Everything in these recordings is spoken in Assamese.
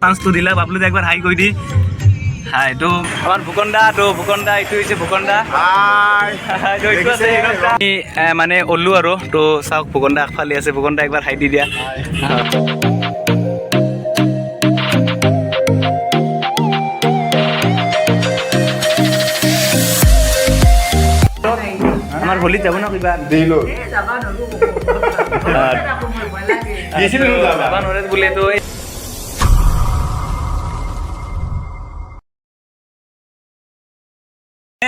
চান্সটো দিলা। বাবলু দা, একবাৰ হাই কৈ দি। হাই। তো আমাৰ ভূকন দা, তো ভূকন দা, এইটো হৈছে ভূকন দা। হাই। তো এইটো আছে হিৰক দা। আমি, মানে ওলো আৰু। তো চাওক, ভূকন দা আগফালে আছে। ভূকন দা, একবাৰ হাই দি দিয়া। আমাৰ হোলীত যাব ন কিবা? দিলো। যাবা নোৱাৰে বোলে। তো এই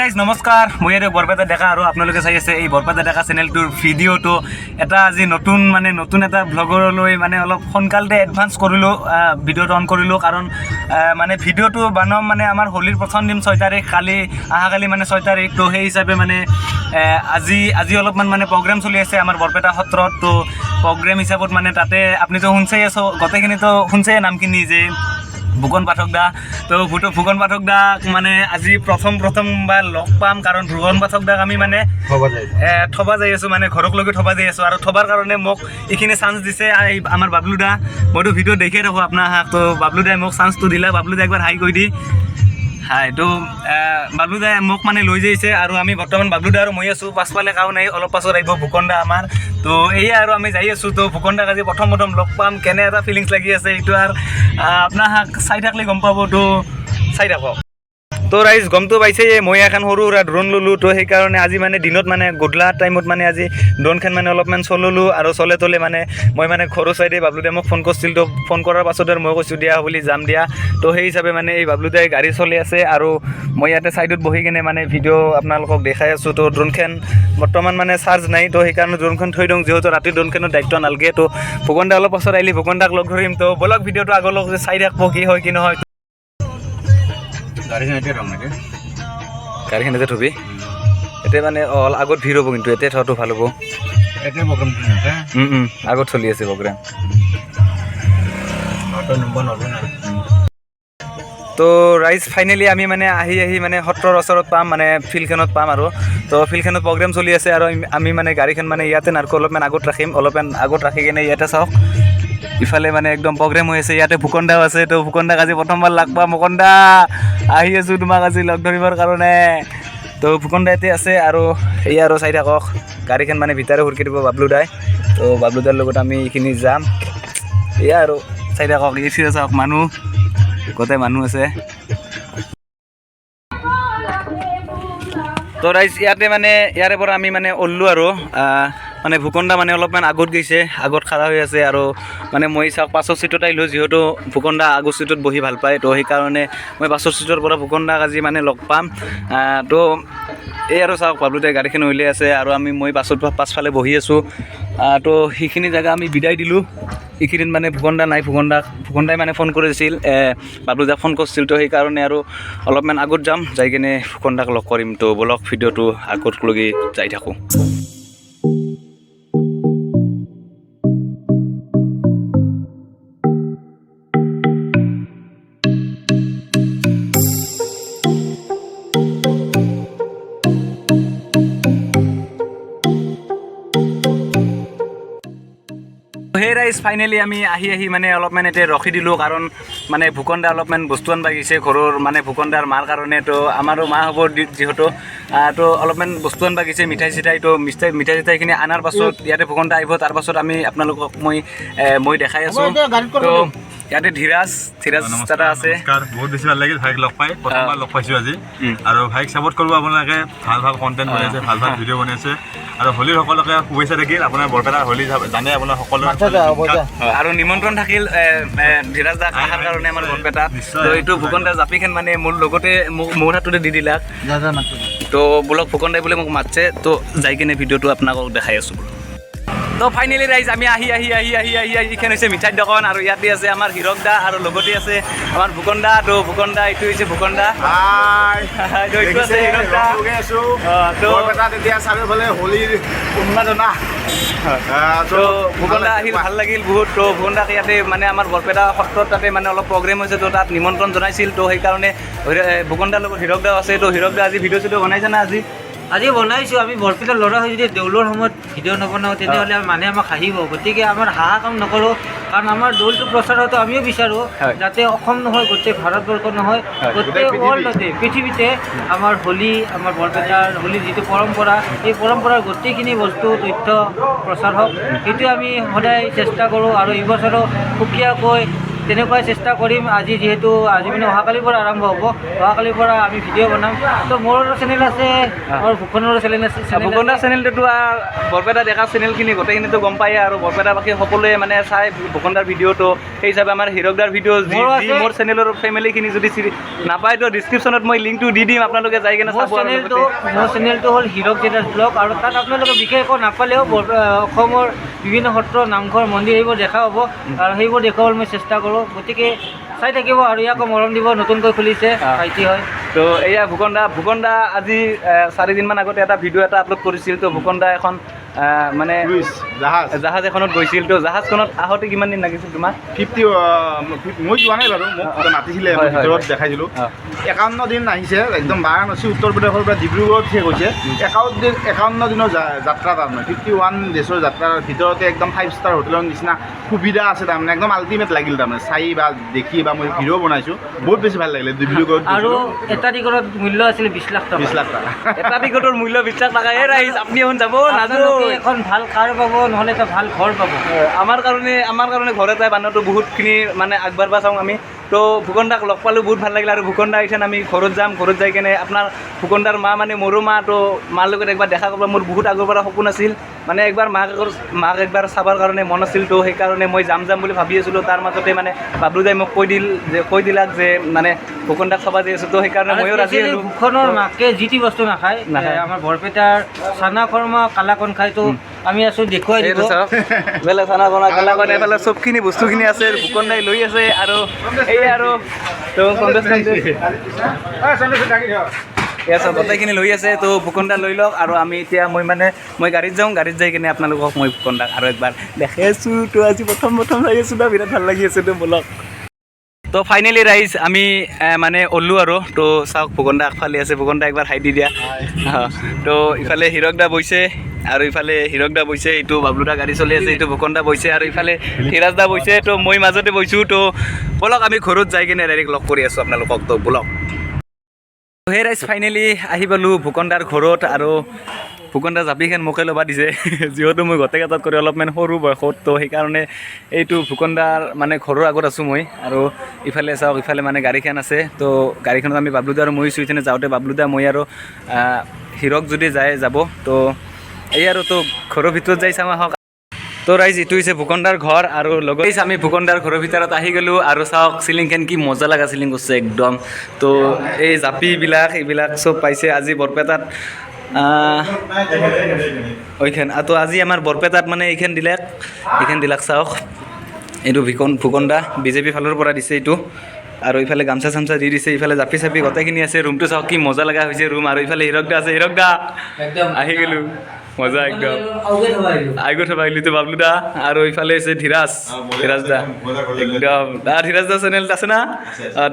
ৰাইজ, নমস্কাৰ। মই আৰু বৰপেটা ডেকা আৰু আপোনালোকে চাই আছে এই বৰপেটা ডেকা চেনেলটোৰ ভিডিঅ'টো। এটা আজি নতুন, মানে নতুন এটা ভ্লগৰলৈ মানে অলপ সোনকালতে এডভান্স কৰিলোঁ, ভিডিঅ'টো অন কৰিলোঁ, কাৰণ মানে ভিডিঅ'টো বনাম মানে আমাৰ হোলীৰ প্ৰথম দিন 6 তাৰিখ, কালি, অহাকালি মানে 6 তাৰিখ। তো সেই হিচাপে মানে আজি অলপমান মানে প্ৰগ্ৰেম চলি আছে আমাৰ বৰপেটা সত্ৰত। তো প্ৰগ্ৰেম হিচাপত মানে তাতে আপুনিতো শুনছেই আছ, গোটেইখিনিতো শুনছেই নামখিনি যে ভূকন পাঠক দা। তো ভূকন পাঠক দাক মানে আজি প্ৰথম প্ৰথমবাৰ লগ পাম, কাৰণ ভূকন পাঠক দাক আমি মানে থবা যাই আছোঁ, মানে ঘৰক লগি থবা যাই আছোঁ। আৰু থবাৰ কাৰণে মোক এইখিনি চান্স দিছে এই আমাৰ বাবলু দা। মইতো ভিডিঅ' দেখিয়ে থাকোঁ আপোনাৰ হাক। তো বাবলু দাই মোক চান্সটো দিলা। বাবলু দা, একবাৰ হাই কৈ দি। হাই। তো বাবলু দাই মোক মানে লৈ যাইছে আৰু আমি বৰ্তমান বাবলু দা আৰু মই আছোঁ, পাছফালে কাৰো নাই। অলপ পাছত আহিব ভূকন দা আমাৰ। তো এয়া আৰু আমি যাই আছোঁ। তো ভূকন দাক আজি প্ৰথম প্ৰথম লগ পাম, কেনে এটা ফিলিংছ লাগি আছে এইটো আৰু আপোনাৰ চাই থাকিলে গম পাব। তো চাই থাকক। তো ৰাইজ, গমটো পাইছে, মই এখন সৰু সুৰা ড্ৰোন ল'লোঁ। তো সেইকাৰণে আজি মানে দিনত মানে গধূলা টাইমত মানে আজি ড্ৰোনখন মানে অলপমান চললোঁ আৰু চলে তলে মানে মই মানে ঘৰৰ চাইডে বাবলুদাই মোক ফোন কৰিছিল। তো ফোন কৰাৰ পাছত আৰু মই কৈছোঁ দিয়া বুলি, যাম দিয়া। তো সেই হিচাপে মানে এই বাবলুদাই গাড়ী চলি আছে আৰু মই ইয়াতে চাইডত বহি কিনে মানে ভিডিঅ' আপোনালোকক দেখাই আছোঁ। তো ড্ৰোনখন বৰ্তমান মানে চাৰ্জ নাই, তো সেইকাৰণে ড্ৰোনখন থৈ দিওঁ, যিহেতু ৰাতি ড্ৰোনখনৰ দায়িত্ব নালাগে। তো ভূকন দা অলপ পাছত আহিলে ভূকন দাক লগ ধৰিম। তো ব'লক, ভিডিঅ'টো আগলৈ চাই থাকিব, কি হয় কি নহয়। গাড়ীখন এতিয়া ৰং নেকি? গাড়ীখন এতিয়া থবি? এতিয়া মানে অল আগত ভিৰ হ'ব, কিন্তু এতিয়া থোৱাটো ভাল হ'ব। এতিয়া প্ৰগ্ৰেম আছে। আগত চলি আছে প্ৰগ্ৰেম। নম্বৰ নতুন। তো ৰাইজ, ফাইনেলি আমি মানে আহি আহি মানে সত্ৰৰ ওচৰত পাম, মানে ফিল্ডখনত পাম আৰু। তো ফিল্ডখনত প্ৰগ্ৰেম চলি আছে আৰু আমি মানে গাড়ীখন মানে ইয়াতে নাৰকো, অলপমান আগত ৰাখিম। অলপমান আগত ৰাখি কিনে ইয়াতে চাওক, ইফালে মানে একদম প্ৰগ্ৰেম হৈ আছে। ইয়াতে ভূকন দাও আছে। তো ভূকন দাক আজি প্ৰথমবাৰ লগ পাম। ভূকন দা, আহি আছোঁ তোমাক আজি লগ ধৰিবৰ কাৰণে। তো ভূকন দা ইয়াতে আছে আৰু এয়া আৰু চাই থাকক, গাড়ীখন মানে ভিতৰে সুৰকি দিব বাবলু দাই। তো বাবলু দাৰ লগত আমি এইখিনি যাম। এয়া আৰু চাই থাকক, এইফালে চাওক, মানুহ গোটেই মানুহ আছে। তো ৰাইজ, ইয়াতে মানে ইয়াৰে পৰা আমি মানে ওললো আৰু মানে ভূকন দা মানে অলপমান আগত গৈছে, আগত খাৰা হৈ আছে। আৰু মানে মই চাওক পাছৰ চিটত আহিলোঁ, যিহেতু ভূকন দা আগৰ চিটত বহি ভাল পায়। তো সেইকাৰণে মই পাছৰ চিটৰ পৰা ভূকন দাক আজি মানে লগ পাম। তো এই আৰু চাওক, বাবলুদাই গাড়ীখন উলিয়াই আছে আৰু মই পাছত পাছফালে বহি আছোঁ। তো সেইখিনি জেগা আমি বিদায় দিলোঁ। এইখিনিত মানে ভূকন দা নাই। ভূকন দাই মানে ফোন কৰিছিল, বাবলুদাক ফোন কৰিছিল। তো সেইকাৰণে আৰু অলপমান আগত যাম, যাই কিনে ভূকন দাক লগ কৰিম। তো ব'লক, ভিডিঅ'টো আগত লগি যাই থাকোঁ। সেই ৰাইজ, ফাইনেলি আমি আহি আহি মানে অলপমান এতিয়া ৰখি দিলোঁ, কাৰণ মানে ভূকন দা অলপমান বস্তু আনবা গৈছে ঘৰৰ, মানে ভূকন দাৰ মাৰ কাৰণে। তো আমাৰো মা হ'ব যিহেতু, তো অলপমান বস্তু আনবা গৈছে, মিঠাই চিঠাই। তো মিঠাই চিঠাইখিনি অনাৰ পাছত ইয়াতে ভূকন দা আহিব, তাৰপাছত আমি আপোনালোকক মই দেখাই আছোঁ। তো ইয়াতে ধীৰাজ দাদা আছে। নমস্কাৰ। বহুত বেছি ভাল লাগিল ভাইক লগ পাই, প্ৰথমবাৰ লগ পাইছোঁ আজি। আৰু ভাইক ছাপোৰ্ট কৰিব আপোনালোকে, ভাল ভাল কণ্টেণ্ট বনাইছে, ভাল ভাল ভিডিঅ' বনাইছে। আৰু হোলীৰ সকলোকে শুভেচ্ছা থাকিল। আপোনাৰ বৰপেটাৰ হোলী জানে আপোনাৰ সকলো। আৰু নিমন্ত্ৰণ থাকিল এ, এ, ধীৰাজ দাক অহাৰ কাৰণে আমাৰ বৰপেটাত। তো এইটো ভূকন দাৰ জাপিখন মানে মোৰ লগতে মোক মোৰ হাততে দি দিলাক। তো বোলক, ফুকন দাই বোলে মোক মাতছে। তো যাই কিনে ভিডিঅ'টো আপোনালোকক দেখাই আছোঁ বোলো। তো ফাইনেলি ৰাইজ, আমি আহি আহি আহি আহি আহি আহি এইখন হৈছে মিঠাইৰ দোকান আৰু ইয়াতে আছে আমাৰ হিৰক দা আৰু লগতে আছে আমাৰ ভূকন দা। তো ভূকন দা, এইটো হৈছে ভূকন দা। হাই। তো এইটো আছে হিৰক দা। আছো। তো বৰপেটাত এতিয়া চাৰিওফালে হোলীৰ উন্মাদনা। তো ভূকন দা আহিল, ভাল লাগিল বহুত। তো ভূকন দাক ইয়াতে মানে আমাৰ বৰপেটা সত্ৰত তাতে মানে অলপ প্ৰগ্ৰেম হৈছে, তো তাত নিমন্ত্ৰণ জনাইছিল। তো সেইকাৰণে ভূকন দাৰ লগত হিৰক দাও আছে। তো হিৰক দা, আজি ভিডিঅ' চিডিঅ' বনাইছে না আজি? আজি বনাইছোঁ। আমি বৰপেটাৰ ল'ৰা হৈ যদি দৌলৰ সময়ত ভিডিঅ' নবনাওঁ, তেনেহ'লে মানুহে আমাক হাঁহিব। গতিকে আমাৰ হাঁহা কাম নকৰোঁ, কাৰণ আমাৰ দৌলটো প্ৰচাৰ হোৱাটো আমিও বিচাৰোঁ, যাতে অসম নহয়, গোটেই ভাৰতবৰ্ষ নহয়, গোটেই ৱৰ্ল্ডতে, পৃথিৱীতে আমাৰ হোলী, আমাৰ বৰপেটাৰ হোলীৰ যিটো পৰম্পৰা, এই পৰম্পৰাৰ গোটেইখিনি বস্তু তথ্য প্ৰচাৰ হওক, সেইটো আমি সদায় চেষ্টা কৰোঁ। আৰু এইবছৰো সুকীয়াকৈ তেনেকুৱাই চেষ্টা কৰিম। আজি যিহেতু আজি মানে অহাকালিৰ পৰা আৰম্ভ হ'ব, অহাকালিৰ পৰা আমি ভিডিঅ' বনাম। তো মোৰ চেনেল আছে, মোৰ ভূষণৰো চেনেল আছে। ভূষণৰ চেনেলটোতো বৰপেটা ডেকা চেনেলখিনি গোটেইখিনিতো গম পায়ে, আৰু বৰপেটাবাসী সকলোৱে মানে চাই ভূষণদাৰ ভিডিঅ'টো। সেই হিচাপে আমাৰ হিৰকদাৰ ভিডিঅ' যি মোৰ চেনেলৰ ফেমিলিখিনি যদি নাপায়, তো ডিছক্ৰিপশ্যনত মই লিংকটো দি দিম, আপোনালোকে যাই কিনে চাব। মোৰ চেনেলটো হ'ল হিৰক জেদাছ ব্লগ, আৰু তাত আপোনালোকে বিশেষ একো নাপালেও অসমৰ বিভিন্ন সত্ৰ, নামঘৰ, মন্দিৰ এইবোৰ দেখা হ'ব, আৰু সেইবোৰ দেখুৱাবলৈ মই চেষ্টা কৰোঁ। গতিকে চাই থাকিব আৰু ইয়াকো মৰম দিব, নতুনকৈ খুলিছে ভাইটি হয়। তো এয়া ভূষণদা আজি 4 দিনমান আগতে এটা ভিডিঅ' এটা আপলোড কৰিছিল। তো ভূষণদা এখন মানে জাহাজ এখনত গৈছিল। তো জাহাজখনত আহোঁতে কিমান দিন লাগিছিল তোমাৰ? 50। মই যোৱা নাই বাৰু, মোক মাতিছিলে, ভিতৰত দেখাইছিলোঁ। 51 দিন আহিছে একদম বাৰাণসী, উত্তৰ প্ৰদেশৰ পৰা ডিব্ৰুগড়ত শেষ হৈছে। 51 দিনৰ যাত্ৰা, তাৰমানে 51 ডেজৰ যাত্ৰাৰ ভিতৰতে একদম 5 ষ্টাৰ হোটেলৰ নিচিনা সুবিধা আছে, তাৰমানে একদম আল্টিমেট লাগিল, তাৰমানে চাই বা দেখি বা মই ভিডিঅ' বনাইছোঁ, বহুত বেছি ভাল লাগিলে ডিব্ৰুগড়ত। আৰু এটা টিকটত মূল্য আছিল 20 লাখ টকা। 20 লাখ টকা। এটা টিকটৰ মূল্য 20 লাখ টকা। এই ৰাইজ, আপুনি এখন যাব নাযাব? এখন ভাল কাৰ পাব, নহ'লে এটা ভাল ঘৰ পাব। আমাৰ কাৰণে ঘৰ এটাই বান্ধটো বহুতখিনি মানে আগবাঢ়বা চাওঁ আমি। তো ভূষণদাক লগ পালোঁ, বহুত ভাল লাগিল। আৰু ভূষণদা আহিছে, আমি ঘৰত যাম। ঘৰত যাই কেনে আপোনাৰ ভূষণদাৰ মা মানে মোৰো মা, তো মাৰ লগত একবাৰ দেখা কৰিব মোৰ বহুত আগৰ পৰা সপোন আছিল। মানে একবাৰ মাক একবাৰ চাবৰ কাৰণে মন আছিল। তো সেইকাৰণে মই যাম যাম বুলি ভাবি আছিলোঁ। তাৰ মাজতে মানে বাবলুদাই মোক কৈ দিলাক যে মানে ভূষণদাক চাব যাই আছোঁ। তো সেইকাৰণে ময়ো ৰাজি হ'লোঁ। ভূষণৰ মাকে যি টি বস্তু নাখায়, আমাৰ বৰপেটাৰ চানা খৰ্মা, কালাকন খায়। তো আমি আছোঁ, দেখুৱাই দিব। বেলেগ চানা খৰ্মা, কালাকন, এইফালে চবখিনি বস্তুখিনি আছে, ভূষণদাই লৈ আছে। আৰু এই আৰু তো সন্দেশ গোটেইখিনি লৈ আছে। তো ভূষণদা লৈ লওক। আৰু আমি এতিয়া মই মানে মই গাড়ীত যাওঁ, গাড়ীত যাই কিনে আপোনালোকক মই ভূষণদাক আৰু একবাৰ দেখাই আছোঁ। তো আজি প্ৰথম প্ৰথম যাই আছোঁ, বিৰাট ভাল লাগি আছে। তো ব'লক। তো ফাইনেলি ৰাইজ, আমি মানে ওলো আৰু। তো চাওক, ভূষণদা আগফালে আছে। ভূষণদা, একবাৰ হাই দি দিয়া। তো ইফালে হিৰকদা বৈছে, আৰু ইফালে হিৰকদা বৈছে, এইটো বাবলুদা গাড়ী চলি আছে, এইটো ভূষণদা বৈছে, আৰু ইফালে ধীৰাজদা বৈছে। তো মই মাজতে বৈছোঁ। তো ব'লক, আমি ঘৰত যাই কিনে ডাইৰেক্ট লগ কৰি আছোঁ আপোনালোকক। তো ব'লক। সেই ৰাইজ, ফাইনেলি আহি পালোঁ ভূষণদাৰ ঘৰত, আৰু ভূষণদা জাপিখন মোকে ল'বা দিছে, যিহেতু মই গোটেইকেইটাত কৰি অলপমান সৰু বয়সত। তো সেইকাৰণে এইটো ভূষণদাৰ মানে ঘৰৰ আগত আছোঁ মই। আৰু ইফালে চাওক, ইফালে মানে গাড়ীখন আছে। তো গাড়ীখনত আমি বাবলুদা আৰু মই আছোঁ। ইপিনে যাওঁতে বাবলুদা, মই আৰু হিৰক যদি যায় যাব। তো এই আৰু, তো ঘৰৰ ভিতৰত যাই চাওঁ আহক। তো ৰাইজ, এইটো হৈছে ভূষণদাৰ ঘৰ, আৰু লগত আমি ভূষণদাৰ ঘৰৰ ভিতৰত আহি গ'লোঁ। আৰু চাওক, চিলিংখন কি মজা লগা চিলিং কৰিছে একদম। তো এই জাপিবিলাক এইবিলাক চব পাইছে আজি বৰপেটাত ওইখান। তো আজি আমাৰ বৰপেটাত মানে এইখন দিলাক। চাওক, এইটো ভূষণদা বিজেপি ফালৰ পৰা দিছে এইটো। আৰু ইফালে গামচা চামচা দি দিছে, ইফালে জাপি চাপি গোটেইখিনি আছে। ৰুমটো চাওক, কি মজা লগা হৈছে ৰুম। আৰু ইফালে হিৰকদা আছে। হিৰকদা, আহি গ'লোঁ, মজা একদম। আইগো থবা আহিলো। তো বাবলুদা, আৰু ইফালে হৈছে ধীৰাজ, ধীৰাজ দা একদম। ধীৰাজ দা চেনেল আছে না?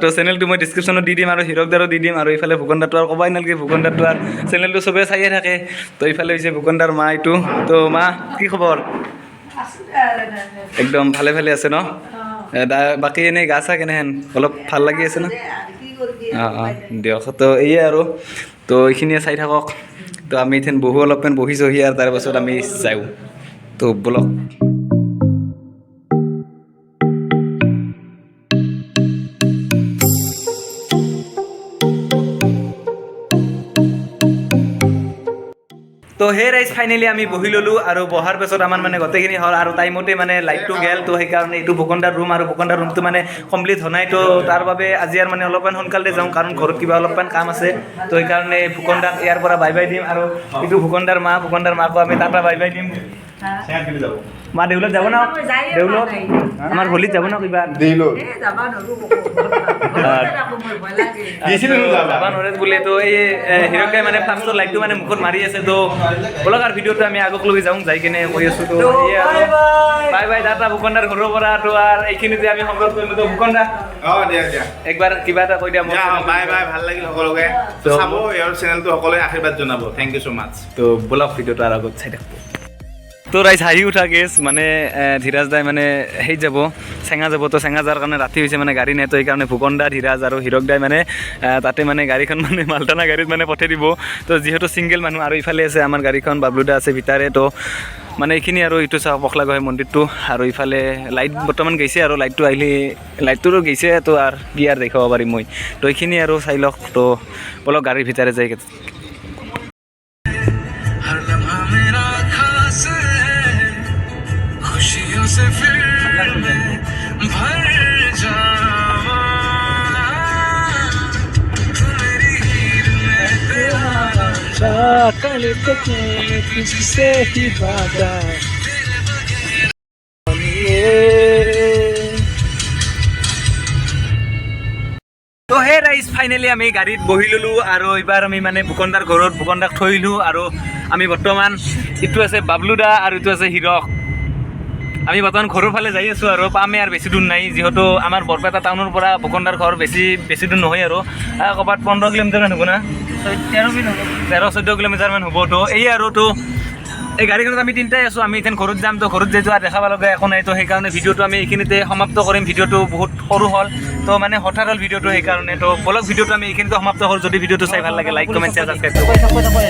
তো চেনেলটো মই ডিছক্ৰিপশ্যনত দি দিম, আৰু হিৰক দাৰো দি দিম। আৰু ইফালে ভূষণ দাটো আৰু ক'বাই নালাগে, ভূষণ দাটো আৰু চেনেলটো চবেই চায়ে থাকে। তো ইফালে হৈছে ভূষণ দাৰ মা এইটো। তো মা, কি খবৰ? একদম ভালে ভালে আছে ন? বাকী এনেই গা চা কেনেহেন, অলপ ভাল লাগি আছে ন? অঁ অঁ দিয়ক। তো এয়ে আৰু, তো এইখিনিয়ে চাই থাকক। তো আমি এতিয়া বহো, অলপমান বহি চহি আৰু তাৰপাছত আমি যাওঁ। তো ব'লক। তো সেই ৰাইজ, ফাইনেলি আমি বহি ল'লোঁ, আৰু বহাৰ পাছত আমাৰ মানে গোটেইখিনি হ'ল, আৰু টাইমতে মানে লাইটটো গ'ল। তো সেইকাৰণে এইটো ভূষণদাৰ ৰুম, আৰু ভূষণদাৰ ৰুমটো মানে কমপ্লিট হোৱা নাই। তো তাৰ বাবে আজি আৰু মানে অলপমান সোনকালে যাওঁ, কাৰণ ঘৰত কিবা অলপমান কাম আছে। তো সেইকাৰণে ভূষণদাক ইয়াৰ পৰা বাই বাই দিম। আৰু এইটো ভূষণদাৰ মা, ভূষণদাৰ মাকো আমি টাটা বাই বাই দিম। যাব। মা দেউলত যাব না? দেউলত আমাৰ হোলীত যাব না কিবা? যাবা নোৱাৰে বোলে। তো এই হিৰকাই মানে ফ্লাক্সৰ লাইটটো মানে মুখত মাৰি আছে। তো বলক আৰু ভিডিঅ'টো আমি আগক লৈ যাওঁ, যাই কিনে কৈ আছোঁ। তো বাই বাই দাদা ভূকন্দাৰ ঘৰৰ পৰা। তো আৰু এইখিনিতে আমি সংগ্ৰহ কৰিলোঁ। তো ভূকন্দা একবাৰ কিবা এটা কৈ দিয়া। বাই বাই, ভাল লাগিল সকলোকে চাব ইয়াৰ চেনেলটো, সকলোৱে আশীৰ্বাদ জনাব। Thank you so much. তো বলক ভিডিঅ'টো আৰু আগত চাই থাকোঁ। তো ৰাইজ হাঁহি উঠা কেছ মানে ধীৰাজ দাই মানে সেই যাব চেঙা যাব। তো চেঙা যোৱাৰ কাৰণে ৰাতি হৈছে, মানে গাড়ী নাই। তো সেইকাৰণে ভূকন্দা, ধীৰাজ আৰু হীৰক দাই মানে তাতে মানে গাড়ীখন মানে মালটানা গাড়ীত মানে পঠাই দিব। তো যিহেতু ছিংগল মানুহ, আৰু ইফালে আছে আমাৰ গাড়ীখন, বাবলুদা আছে ভিতাৰে। তো মানে এইখিনি আৰু এইটো চাওক পখলা গোহাঁই মন্দিৰটো। আৰু ইফালে লাইট বৰ্তমান গৈছে আৰু লাইটটো আহিলে লাইটটোতো গৈছে, তো আৰু কি আৰু দেখুৱাব পাৰিম মই। তো এইখিনি আৰু চাই লওক। তো বলক গাড়ীৰ ভিতৰে যাই। हर लम्हा मेरा खास है, खुशियों से फिर मैं भर जावा। तू मेरी हीर मैं तेरा। तुझसे ही वादा। তো হে ৰাইজ, ফাইনেলি আমি গাড়ীত বহি ল'লোঁ আৰু এইবাৰ আমি মানে ভূকন্দাৰ ঘৰত ভূকন্দাক থৈলোঁ। আৰু আমি বৰ্তমান ইটো আছে বাবলুদা আৰু ইটো আছে হীৰক। আমি বৰ্তমান ঘৰৰ ফালে যাই আছোঁ আৰু পামে আৰু বেছি দূৰ নাই, যিহেতু আমাৰ বৰপেটা টাউনৰ পৰা ভূকন্দাৰ ঘৰ বেছি বেছি দূৰ নহয় আৰু ক'ৰবাত 15 কিলোমিটাৰমান হ'ব না, 13-14 কিলোমিটাৰমান হ'ব। তো এই আৰু তো এই গাড়ীখনত আমি তিনিটাই আছোঁ। আমি এতিয়া ঘৰত যাম। তো ঘৰত যাই যোৱা দেখাব লগা একো নাই। তো সেইকাৰণে ভিডিঅ'টো আমি এইখিনিতে সমাপ্ত কৰিম। ভিডিঅ'টো বহুত সৰু হ'ল, তো মানে হঠাৎ হ'ল ভিডিঅ'টো, সেইকাৰণে। তো বলক ভিডিঅ'টো আমি এইখিনিতে সমাপ্ত কৰোঁ। যদি ভিডিঅ'টো চাই ভাল লাগে, লাইক, কমেণ্ট, শ্বেয়াৰ, ছাবস্ক্ৰাইব। থাকো থাকো।